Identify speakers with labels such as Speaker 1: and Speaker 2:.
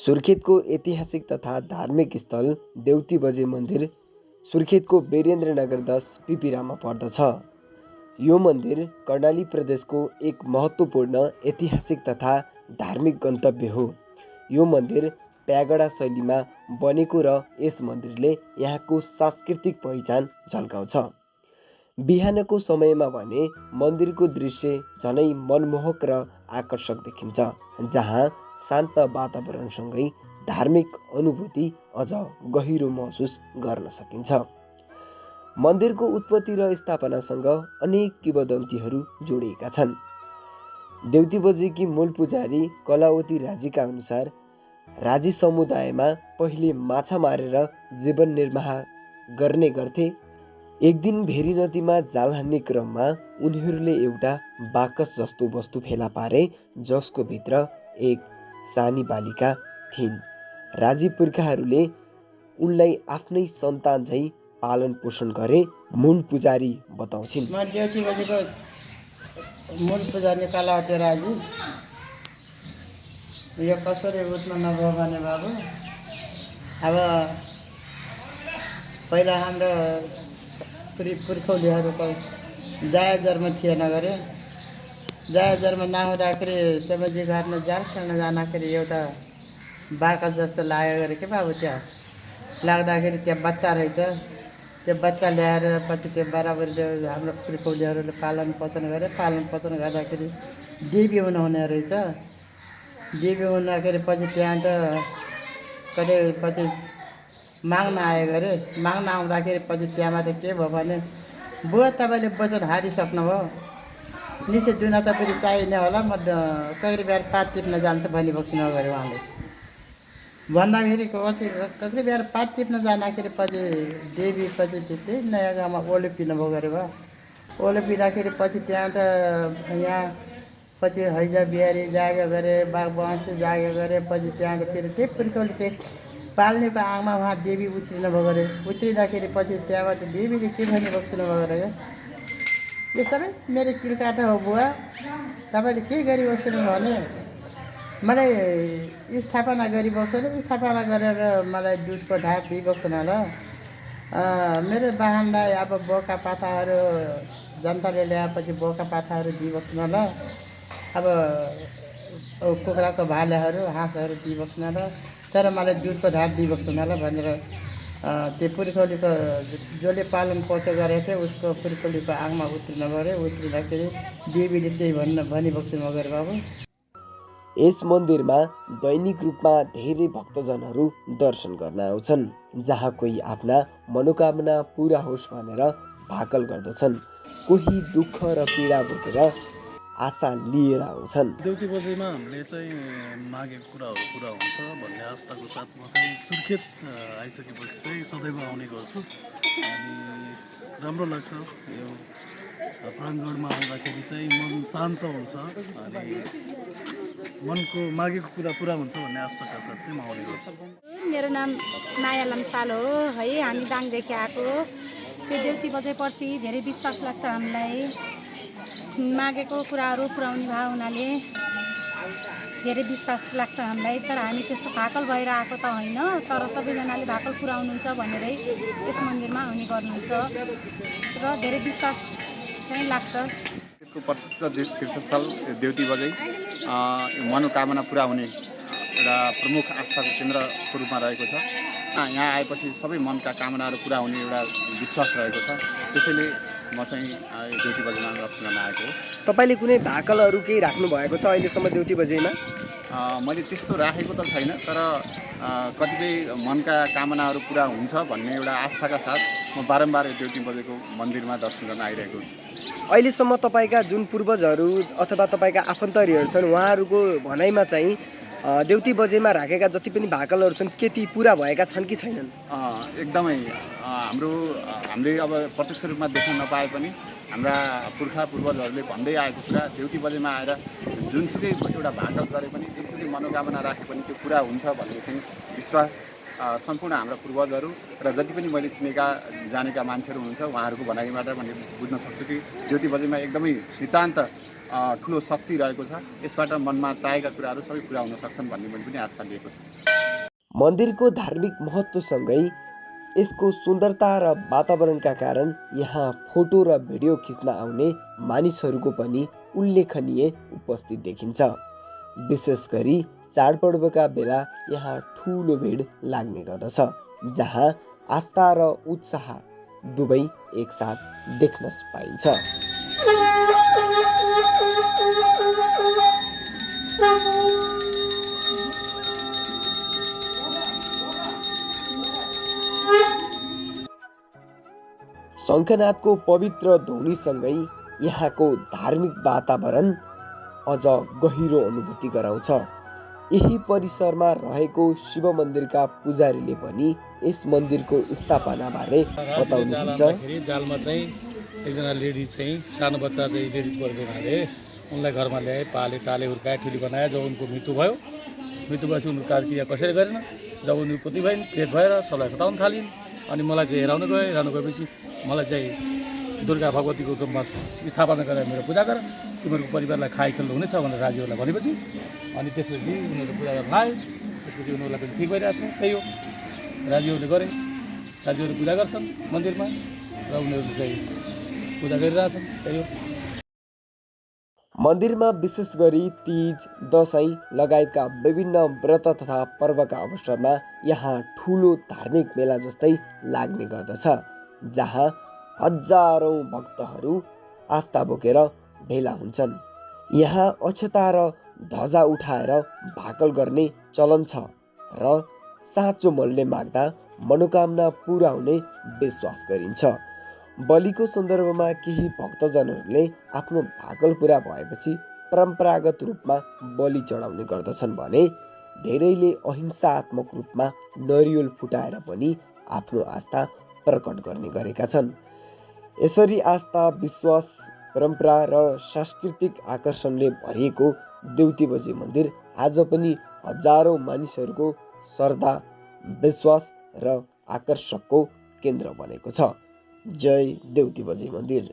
Speaker 1: सुर्खेतको ऐतिहासिक तथा धार्मिक स्थल देउती बजे मन्दिर सुर्खेतको वीरेन्द्रनगर 10 पिपिरामा पर्दछ। यो मन्दिर कर्णाली प्रदेशको एक महत्त्वपूर्ण ऐतिहासिक तथा धार्मिक गन्तव्य हो। यो मन्दिर प्यागडा शैलीमा बनेको र यस मन्दिरले यहाँको सांस्कृतिक पहिचान झल्काउँछ। बिहानको समयमा भने मन्दिरको दृश्य झनै मनमोहक र आकर्षक देखिन्छ, जहाँ शान्त वातावरणसँगै धार्मिक अनुभूति अझ गहिरो महसुस गर्न सकिन्छ। मन्दिरको उत्पत्ति र स्थापनासँग अनेक किंवदन्तीहरू जोडिएका छन्। देउती बजेकी मूल पुजारी कलावती राजीका अनुसार राजी समुदायमा पहिले माछा मारेर जीवन निर्वाह गर्ने गर्थे। एक दिन भेरी नदीमा जाल हान्ने क्रममा उनीहरूले एउटा बाकस जस्तो वस्तु फेला पारे, जसको भित्र एक सानी बालिका थिइन्। राजी पुर्खाहरूले उनलाई आफ्नै सन्तान झैँ पालन पोषण गरे, मूल पुजारी बताउँछिन्।
Speaker 2: म देउती बजेको मूल पुजारी कलावती राजी। यो कसरी उठ्न नभयो भने बाबु, अब पहिला हाम्रो पुर्खौलीहरूको जाय जन्म थिएन गरे। जाय जन्म नहुँदाखेरि समझी घरमा जाल खेल्न जाँदाखेरि एउटा बाकस जस्तो लाग्यो गरे के बाबु। त्यहाँ लाग्दाखेरि त्यहाँ बच्चा रहेछ। त्यो बच्चा ल्याएर पछि त्यो बराबरले हाम्रो पुर्खौलीहरूले पालन पोषण गरे। पालन पोषण गर्दाखेरि देवी हुनुहुने रहेछ। देवी हुँदाखेरि पछि त्यहाँ त कतै पछि माग्न आयो गरे। माग्न आउँदाखेरि पछि त्यहाँमा त के भयो भने, बुवा तपाईँले वचन हारिसक्नुभयो, निश्चय दुना त फेरि चाहिने होला, म कहिले बिहार पात टिप्न जान्छ भनी बस्नु गरे उहाँले। भन्दाखेरि कहिले बिहार पात टिप्न जाँदाखेरि पछि देवी पछि त्यस्तै नयाँ गाउँमा ओलो पिर्नु भयो गरे भयो। ओलो पिर्दाखेरि पछि त्यहाँ त यहाँ पछि हैजा बिहारी जागे गरे, बाघ बँसी जागे गरे। पछि त्यहाँ त फेरि त्यही पुर्खौली त्यही पाल्नेको आङमा उहाँ देवी उत्रिनु भयो गरे। उत्रिँदाखेरि पछि त्यहाँबाट देवीले के भनी बस्नु भयो गरे, यो सबै मेरो किलकाटा हो बुवा, तपाईँले के गरी बस्नु भने मलाई स्थापना गरिबस्नु, स्थापना गरेर मलाई दुधको ढाड दिइबस्नु होला। मेरो वाहनलाई अब बोका पाठाहरू जनताले ल्याएपछि बोका पाठाहरू दिइबस्नु होला। अब कुखुराको भालेहरू हाँसहरू दिइबस्नु होला, तर मलाई दुधको ढाड दिइबस्नु होला भनेर त्यो पुर्खौलीको जसले पालन पोषण गरेको थियो उसको पुर्खौलीको आङमा उत्रिन गरे। उत्रिँदाखेरि देवीले त्यही भनिबस्नु गरे बाबु।
Speaker 1: यस मन्दिरमा दैनिक रूपमा धेरै भक्तजनहरू दर्शन गर्न आउँछन्, जहाँ कोही आफ्ना मनोकामना पुरा होस् भनेर भाकल गर्दछन्। कोही दुःख र पीडा बोकेर आशा लिएर आउँछन्।
Speaker 3: देउती बजेमा हामीले चाहिँ मागेको कुराहरू पुरा हुन्छ भन्ने आस्थाको साथ म चाहिँ सुर्खेत आइसकेपछि चाहिँ सदैव आउने गर्छु। अनि राम्रो लाग्छ, यो प्राङ्गणमा आउँदाखेरि चाहिँ मन शान्त हुन्छ अनि मनको मागेको कुरा पुरा हुन्छ भन्ने आस्थाका साथ चाहिँ म आउने गर्छु।
Speaker 4: मेरो नाम माया लम्साल हो है। हामी दाङदेखि आएको। त्यो देउती बजेप्रति धेरै विश्वास लाग्छ हामीलाई। मागेको कुराहरू पुर्याउने भयो हुनाले धेरै विश्वास लाग्छ हामीलाई। तर हामी त्यस्तो भाकल भएर आएको त होइन, तर सबैजनाले भाकल पुर्याउनुहुन्छ भनेरै यस मन्दिरमा आउने गर्नुहुन्छ र धेरै विश्वास चाहिँ लाग्छ।
Speaker 5: प्रसिद्ध तीर्थस्थल देउती बजे मनोकामना पुरा हुने एउटा प्रमुख आस्थाको केन्द्रको रूपमा रहेको छ। यहाँ आएपछि सबै मनका कामनाहरू पुरा हुने एउटा विश्वास रहेको छ। त्यसैले म चाहिँ देउती बजेमा दर्शन गर्न आएको हो।
Speaker 1: तपाईँले कुनै भाकलहरू केही राख्नु भएको छ अहिलेसम्म देउती बजेमा?
Speaker 5: मैले त्यस्तो राखेको त छैन, तर कतिपय मनका कामनाहरू पुरा हुन्छ भन्ने एउटा आस्थाका साथ म बारम्बार देउती बजेको मन्दिरमा दर्शन गर्न आइरहेको छु।
Speaker 1: अहिलेसम्म तपाईँका जुन पूर्वजहरू अथवा तपाईँका आफन्तरीहरू छन्, उहाँहरूको भनाइमा चाहिँ देउती बजेमा राखेका जति पनि भाकलहरू छन् के ती पुरा भएका छन् कि छैनन्?
Speaker 5: एकदमै हामीले अब प्रत्यक्ष रूपमा देख्न नपाए पनि हाम्रा पूर्वजहरूले भन्दै आएको कुरा, देउती बजेमा आएर जुनसुकै एउटा भाकल गरे पनि, जुनसुकै मनोकामना राखे पनि त्यो पुरा हुन्छ भन्ने चाहिँ विश्वास सम्पूर्ण हाम्रा पूर्वजहरू र जति पनि मैले चिनेका जानेका मान्छेहरू हुनुहुन्छ उहाँहरूको भनाइबाट मैले बुझ्न सक्छु कि देउती बजेमा एकदमै नितान्त ठुलो शक्ति रहेको छ। यसबाट मनमा चाहेका कुराहरू सबै पुरा हुन सक्छन् भन्ने मैले पनि आस्था लिएको छु।
Speaker 1: मन्दिरको धार्मिक महत्त्वसँगै यसको सुन्दरता र वातावरणका कारण यहाँ फोटो र भिडियो खिच्न आउने मानिसहरूको पनि उल्लेखनीय उपस्थित देखिन्छ। विशेष गरी चाडपर्वका बेला यहाँ ठुलो भिड लाग्ने गर्दछ, जहाँ आस्था र उत्साह दुवै एकसाथ देख्न पाइन्छ। शङ्खनाथको पवित्र ध्वनिसँगै यहाँको धार्मिक वातावरण अझ गहिरो अनुभूति गराउँछ। यही परिसरमा रहेको शिव मन्दिरका पुजारीले पनि यस मन्दिरको स्थापनाबारे बताउनुहुन्छ।
Speaker 6: जालमा चाहिँ एकजना लेडी चाहिँ सानो बच्चा चाहिँ लेडिज परेको हुनाले उनलाई घरमा ल्याए, पाले टाले हुर्काए, ठुली बनाए। जब उनको मृत्यु भयो, मृत्यु भएपछि उनको कार्यक्रिया कसरी गरेन। जब उनीहरू कति भइन्, पेट भएर सबलाई सताउन थालिन्। अनि मलाई चाहिँ हेराउनु गएपछि मलाई चाहिँ दुर्गा भगवतीको रूपमा स्थापना गरेर मेरो पूजा गर, तिमीहरूको परिवारलाई खाइ खेल्नु हुनेछ भनेर राजीहरूलाई भनेपछि अनि त्यसपछि उनीहरू पूजा गर्न आए। त्यसपछि उनीहरूलाई पनि ठिक भइरहेछ। त्यही हो, राजीहरूले गरे, राजीहरूले पूजा गर्छन् मन्दिरमा र उनीहरू चाहिँ पूजा गरिरहेछन्। त्यही हो।
Speaker 1: मन्दिरमा विशेष गरी तीज, दसैँ लगायतका विभिन्न व्रत तथा पर्वका अवसरमा यहाँ ठुलो धार्मिक मेला जस्तै लाग्ने गर्दछ, जहाँ हजारौँ भक्तहरू आस्था बोकेर भेला हुन्छन्। यहाँ अक्षता र ध्वजा उठाएर भाकल गर्ने चलन छ र साँचो मनले माग्दा मनोकामना पुरा हुने विश्वास गरिन्छ। बलिको सन्दर्भमा केही भक्तजनहरूले आफ्नो भाकल पुरा भएपछि परम्परागत रूपमा बलि चढाउने गर्दछन् भने धेरैले अहिंसात्मक रूपमा नरिवल फुटाएर पनि आफ्नो आस्था प्रकट गर्ने गरेका छन्। यसरी आस्था, विश्वास, परम्परा र सांस्कृतिक आकर्षणले भरिएको देउती बजे मन्दिर आज पनि हजारौँ मानिसहरूको श्रद्धा, विश्वास र आकर्षकको केन्द्र बनेको छ। जय देउती बजे मन्दिर।